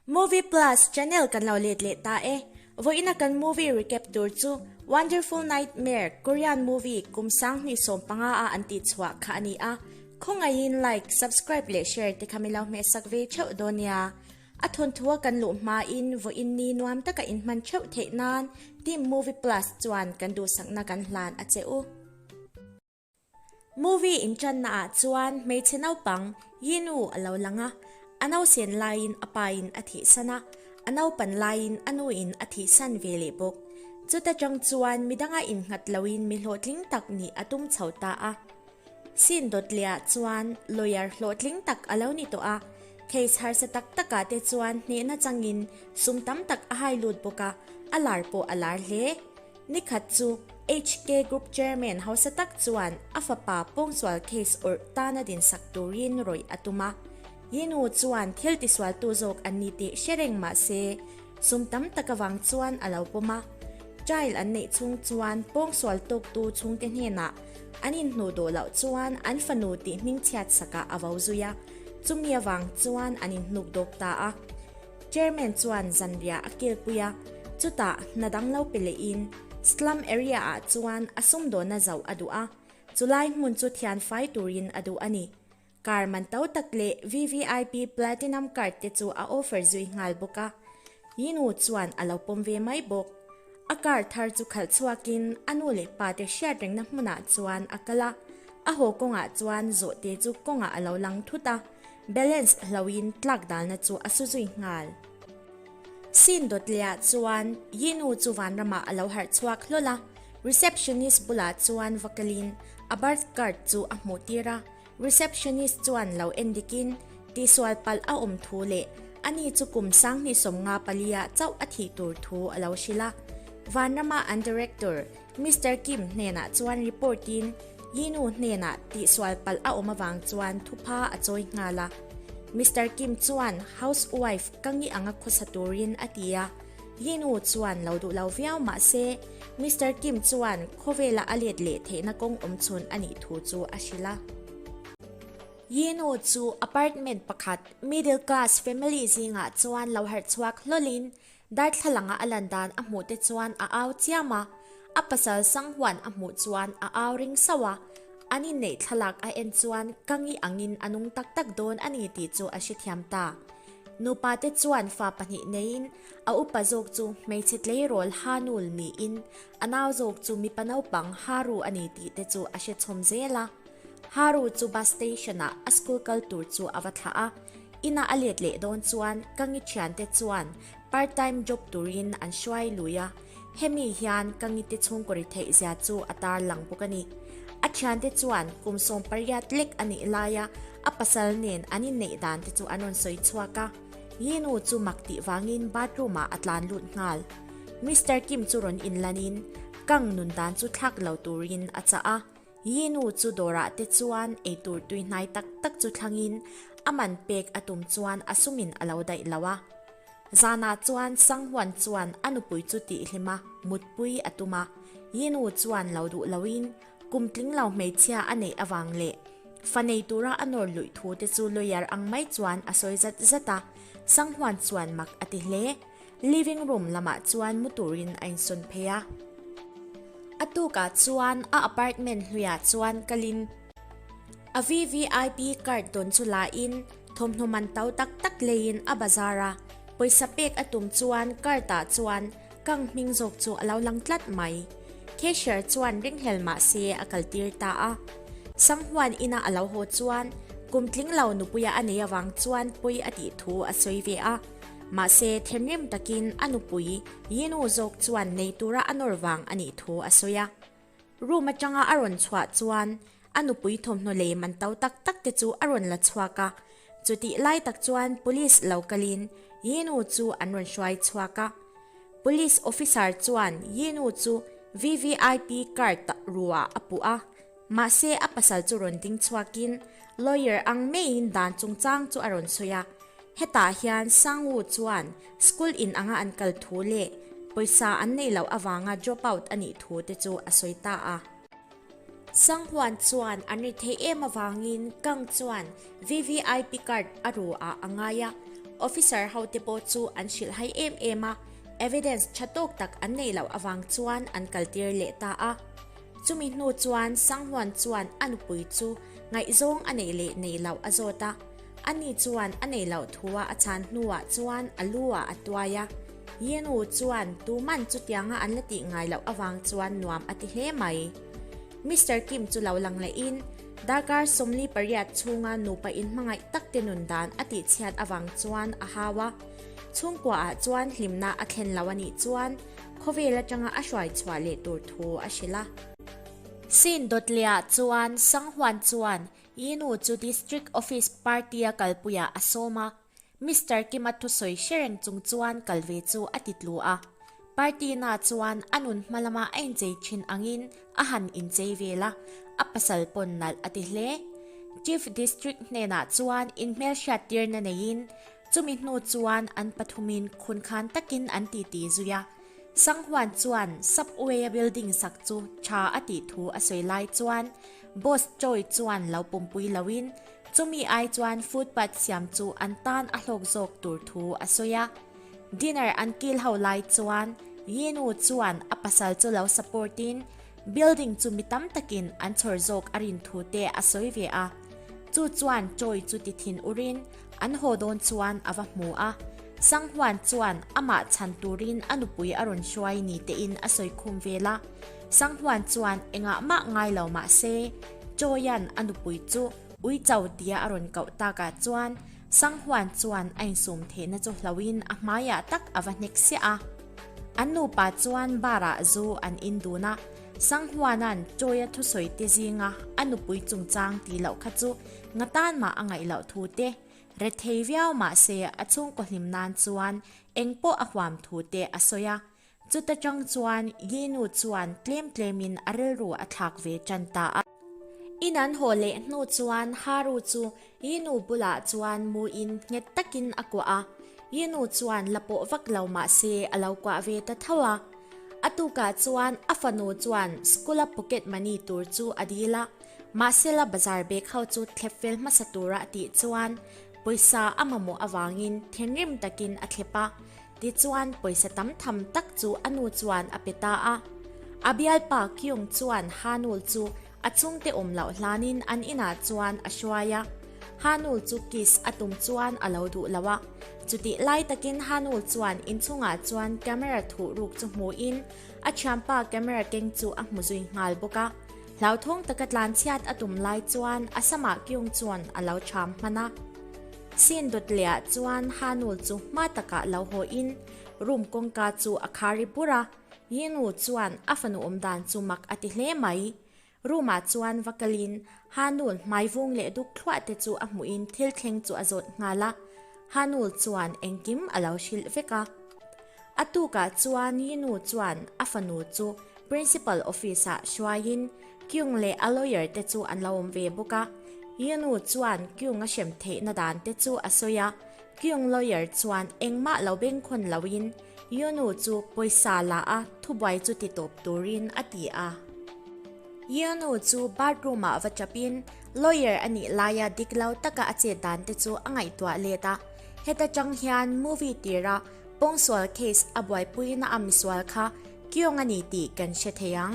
Movie Plus channel kan lo let leh ta e. Vawiina kan movie recap tur chu Wonderful Nightmare Korean movie kum 2015 a an tih chhuah kha a ni a. Khawngaihin like, subscribe leh share te kha min lo hmehsak ve theuh dawn nia. A thawnthua kan luh hmain vawiin ni nuam taka inhman theuh theih nan Team Movie Plus chuan kan duhsakna kan hlan a che u. Movie inṭanna ah chuan hmeichhe naupang Yinu a lo lang a, a nausen laiin a pain a thihsan a, a naupan laiin a nuin a thihsan ve leh bawk. Chuta ṭang chuan midanga innghat loin mi hlawhtling tak nih a tum chho ta a. Sin dawtliah chuan lawyer hlawhtling tak a lo ni tawh a, case harsa tak takah te chuan hnehna changin sum tam tak a hai lut bawk a, a lar pawh a lar hle. Nikhat chu HK Group Chairman hausa tak chuan a fapa pawngsual case awrh tana dinsak turin rawih a tum a. Yinu chuan thil tisualtu zawk an ni tih hre reng mah se, sum tam tak avang chuan a lo pawm a. Trial an neih chhung chuan pawngsual tawktu chhungte hnenah An inhnuh duh loh chuan an fanu tih hmingchhiat sakah a vo zui a, chumi avang chuan an inhnuk dawk ta a. Chairman chuan zanriah a kilpui a, chutah hna dang lo pe lehin slum area ah chuan a sumdawnna zauh a duh a, chulai hmun chu thian fai turin a duh a ni. Car man to tak leh VVIP Platinum card te chu a offer zui nghal bawk a, Yinu chuan a lo pawm ve mai bawk. A car thar chu khalh chhuakin a nu leh pa te hriat rengna hmunah chuan a kal a, a haw kawngah chuan zawhte chu kawngah a lo lang thut a, balance hlohin tlak dalna chu a su zui nghal. Scene dawtliah chuan Yinu chu vanramah a lo harh chhuak hlawl a, receptionist bulah chuan va kalin a birth card chu a hmuh tir a, Receptionist chuan lo en dikin tihsual palh a awm thu leh ani chu kum 2054 ah chauh a thih tur thu a lo hrilh a. Vanrama an director Mister Kim hnenah chuan report in Yinu hnenah tihsual palh a awm avang chuan thupha a chawi nghal a. Mister Kim chuan housewife ka ngi anga khawsa turin a ti a. Yinu chuan lo duh lo viau mah se Mister Kim chuan khawvela a let leh theihna kawng awm chhun a nih thu chu a hrilh a. Yinu chu apartment pakhat middle class family zingah chuan lo harh chhuak hlawlin darthlalanga a lan dan a hmuh te chuan a au chiam a, a pasal Sanghuan a hmuh chuan a au ring sauh a, an inneih thlalak a en chuan ka ngi angin a nung tak tak dawn a ni tih chu a hrethiam ta. Nupa te chuan fa pahnih neiin a upa zawk chu hmeichhe tleirawl Hanul niin a nau zawk chu mipa naupang Haru a ni tih te chu a hre chhawm zel a. Haru chu bus station ah a school kal tur chu a va thlah a, inah a let leh dawn chuan ka ngi thiante chuan part time job turin an hruai lui a, hemi hian ka ngi te chhungkaw ri theih zia chu a tarlang bawk a ni. A thiante chuan kum 18 lek a nih laia A pasal nen an inneih dan te chu an rawn sawi chhuak a, Yinu chu mak tih vangin bathroom ah a tlan lut nghal. Mister Kim chu rawn inlanin Kang nun dan chu thlak lo turin a chah a, Yinu chu dawrah te chuan eitur tuihnai tak tak chu thlangin a man pek a tum chuan a sumin a lo daih lo a. Zanah chuan Sanghuan chuan a nupui chu tihhlima mutpui a tum a, Yinu chuan lo duh loin Kum tling lo hmeichhia a neih avang leh fa nei tura a nawr luih thu te chu lawyer ang mai chuan a sawi zat zat a, Sanghuan chuan mak a ti hle. Living room lamah chuan mu turin a insawn phei a. A tukah chuan a apartment hluiah chuan kalin a VVIP card dawn chu lain thawmhnaw man to tak tak leiin a bazar a, pawisa pek a tum chuan card ah chuan Kang hming zawk chu a lo lang tlat mai. Cashier chuan ringhlel mah se a kaltir ta a. Sanghuan ina a lo haw chuan kum tling lo nupuia a nei avang chuan pawi a tih thu a sawi ve a. Mahse thenrim takin a nupui Yinu zawk chuan nei tura a nawr vang a nih thu a sawi a. Room atanga a rawn chhuah chuan a nupui thawmhnaw lei man to tak tak te chu a rawn la chhuak a. Chutih lai tak chuan police lo kalin Yinu chu an rawn hruai chhuak a. Police officer chuan Yinu chu VVIP card ruah a puh a. Mahse a pasal chu rawn ding chhuakin lawyer ang meiin dan chungchang chu a rawn sawi a. Hetah hian Sangwoo chuan school in anga an kal thu leh pawisa an neih loh avanga drop out a nih thu te chu a sawi ta a. Sanghuan chuan an ri theih em avangin Kang chuan VVIP card a ru ah a ngai a. Officer ho te pawh chu an hrilhhai em em a, evidence tha tawk tak an neih loh avang chuan an kaltir leh ta a. Chumi hnu chuan Sanghuan chuan a nupui chu ngaihzawng a neih leh neih loh a zawt a. Ani chuan a neih loh thua a chhan hnuah chuan a lu ah a tuai a. Yinu chuan tuman chutianga an la tih ngai loh avang chuan nuam a ti hle mai. Mister Kim chu lo lang lehin darkar 48 chhunga nupa inhmangaih tak te nun dan a tihchhiat avang chuan a hau a. Chhungkua ah chuan hlimna a thlen lo a nih chuan khawvel atanga a hruai chhuah leh tur thu a hrilh a. Sin dawtleah chuan Sanghuan chuan Yinu chu District Office party-a kalpuiah a sawm a, Mister Kima thusawi hre reng chung chuan kal ve chu a ti tlu a. Party na chuan a nun hma lama a inchei thin angin a han inchei vel a, a pasal pawn nalh a ti hle. Chief District hnenah chuan inhmelhriat tirna neiin chumi hnu chuan an pathumin khunkhan takin an titi zui a. Sanghuan chuan Subway-a building sak chu tha a tih thu a sawi lai chuan Boss Choi chuan lo pumpui loin Chumi ai chuan footpath siam chu an tan a hlawk zawk tur thu a sawi a. Dinner an kil ho lai chuan Yinu chuan a pasal chu lo support in building chu mi tam takin an chhawr zawk a rin thu te a sawi ve a. Chu chuan Choi chu ti thin urin an haw dawn chuan a va hmu a. Sanghuan chuan amah chhan turin a nupui a rawn hruai ni tein a sawi khum vel a. Sanghuan chuan engah mah ngai lo mah se, Chawian a nupui chu Uicho tia a rawn koh takah chuan Sanghuan chuan a insum theihna chu hloin a hmaiah tak a va hnek siah a. An nupa chuan bar-ah zu an in dun a, Sanghuana'n Chawia thusawi te zinga a nupui chungchang tih loh kha chu ngatan mah a ngaih loh thu te, rethei viau mah se a chhungkaw hlim nan chuan eng pawh a huam thu te a sawi a. Chuta tang chuan Yinu chuan tlem tlemin a rilru a thlak ve tan ta a. In an haw leh hnu chuan Haru chu Yinu bulah chuan muin nghet takin a kuah a, Yinu chuan la pawh vak lo mah se a lo kuah ve ta tho a. A tukah chuan a fanu chuan school a pocket money tur chu a dil a, mahsela bazar bag ho chu thlep fel hmasa tura a tih chuan pawisa a mamawh avangin thinrim takin a thlep a, Tichuan pawisa tam tham tak chu a nu chuan a pe ta a. A bialpa Kyung chuan Hanul chu a chhungte awm loh hlanin an inah chuan a hruai a. Hanul chu kiss a tum chuan a lo duh lo a. Chutih lai takin Hanul chuan inchhungah chuan camera thuh ruk chu hmuhin a thianpa camera keng chu a hmu zui nghal bawk a. Hlauthawng taka tlanchhiat a tum lai chuan a samah Kyung chuan a lo cham hman a. Sin dawt lehah chuan Hanul chu hma takah lo haw in room kawngka chu a khar ri bur a, Yinu chuan a fanu awm dan chu mak a ti hle mai. Room ah chuan va kalin Hanul hmai vung leh duk thluah te chu a hmuhin thil thleng chu a zawt nghal a, Hanul chuan engkim a lo hrilh vek a. A tukah chuan Yinu chuan a fanu chu Principal office ah hruaiin Kyung leh a lawyer te chu an lo awm ve bawk a. Yunu chuan Kyung a hrem theihna dan te chu a sawi a, Kyung lawyer chuan engmah lo bengkhawn loin Yunu chu pawisa la a thubuai chu ti tawp turin a ti a. Yunu chu bathroom ah va chapin lawyer a nih laia dik lo taka a chet dan te chu a ngaihtuah let a, heta tang hian movie tira pawngsual case a buaipuina a misual kha Kyung a ni tih kan hre thei ang.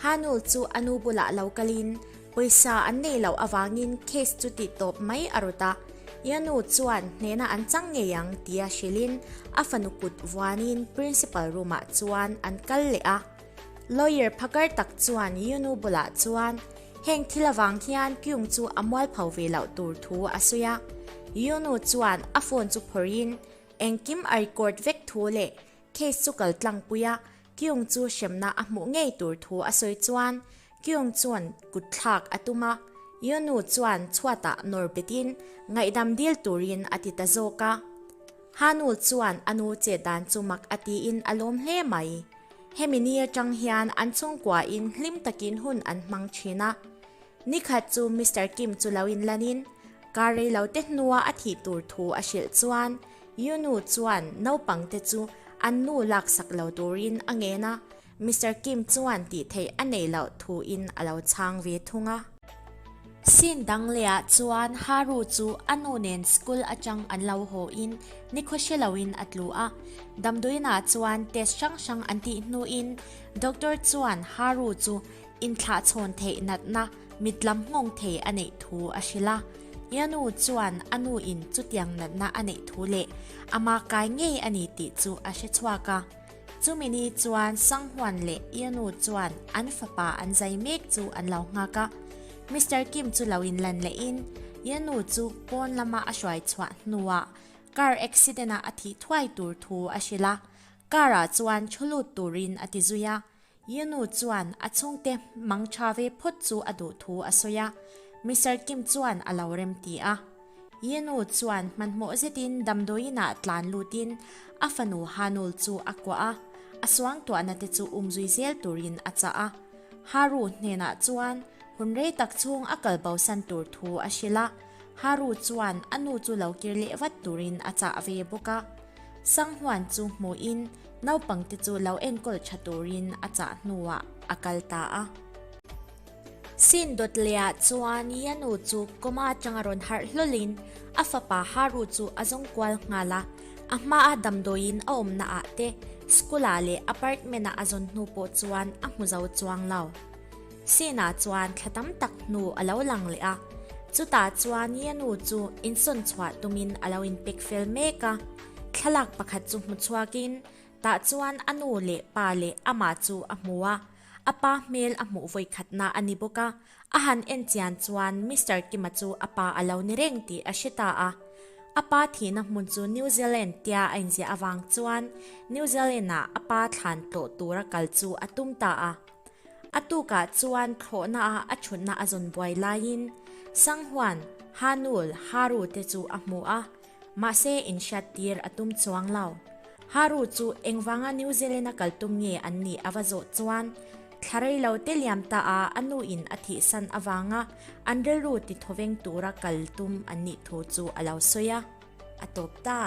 Hanul chu a nu bulah lo kalin pawisa an neih loh avangin case chu tih tawp mai a rawt a. Yanu chuan hnehna an chang ngei ang tia hrilhin a fanu kut vuanin principal room ah chuan an kal leh a. Lawyer phakar tak chuan Yunu bulah chuan heng thil avang hian Kyung chu a mualpho ve loh tur thu a sawi a. Yunu chuan a phone chu phawrhin engkim a record vek thu leh Case chu kal tlangpui a, Kyung chu hremna a hmuh ngei tur thu a sawi chuan Kyung chuan kut thlak a tum a, Yeonu chuan chhuatah nawr betin ngaihdam dil turin a ti ta zawk a. Hanul chuan a nu chet dan chu mak a tiin a lawm hle mai. Hemi ni atang hian an chhungkuain hlim takin hun an hmang thin a. Nikhat chu Mister Kim chu lo inlanin kar reilo te hnua a thih tur thu a hrilh chuan Yunu chuan naupangte chu an nu laksak lo turin a ngen a, Mister Kim chuan tih theih a neih loh thuin a lo chhang ve thung a. Scene dang leh ah chuan Haru chu a nu nen school atang an lo haw in nikhaw hre lo in a tlu a. Damdawiin ah chuan test hrang hrang an tih hnu in doctor chuan Haru chu inthlah chhawn theih natna mit lam nghawng thei a neih thu a hrilh a. Yanu chuan a nu in chutiang natna a neih thu leh ama kai ngei a ni tih chu a hre chhuak a. Chumi ni chuan Sanghuan leh Yanu chuan an fapa an zai mek chu an lo nghak a. Mister Kim chu lo inlan lehin Yanu chu pawn lama a hruai chhuah hnuah car accident ah a thih thuai tur thu a hrilh a. Car ah chuan thu lut turin a ti zui a. Yanu chuan a chhungte mang tha ve phawt chu a duh thu a sawi a, Mister Kim chuan a lo rem ti a. Yanu chuan hmanhmawh zetin damdawiin ah tlan lutin a fanu Hanul chu a kuah a, a suangtuahna te chu umzui zel turin a chah a. Haru hnenah chuan hun rei tak chhung a kal bosan tur thu a hrilh a, Haru chuan a nu chu lo kir leh vat turin a chah ve bawk a. Sanghuan chu hmuhin naupangte chu lo enkawl tha turin a chah hnuah a kal ta a. Sin dawtlehah chuan Yanu chu kawma atanga rawn harh hlawlin a fapa Haru chu a zawng kual nghal a. A hmaa damdawiin a awmna ah te, school ah leh apartment ah a zawn hnu pawh chuan a hmu zo chuang lo. Sinah chuan thla tam tak hnu a lo lang leh a, chutah chuan Yanu chu insawn chhuah tumin a lo inpek fel mek a. Thlalak pakhat chu hmu chhuakin tah chuan a nu leh pa leh amah chu a hmu a, a pa hmel a hmuh vawikhatna a ni bawk a, a han en chian chuan Mister Kima chu a pa a lo ni reng tih a hre ta a. A pa thihna hmun chu New Zealand tia a inziah avang chuan New Zealand-ah a pa thlan tlawh tura kal chu a tum ta a. A tukah chuan thlawhna ah a thutna a zawn buai laiin Sanghuan, Hanul, Haru te chu a hmu a, mahse inhriat tir a tum chuang lo. Haru chu engvanga New Zealand a kal tum nge an nih a va zawh chuan thla rei lo te liam ta a a nu in a thihsan avanga an rilru ti thawveng tura kal tum an nih thu chu a lo sawi a, a tawp ta.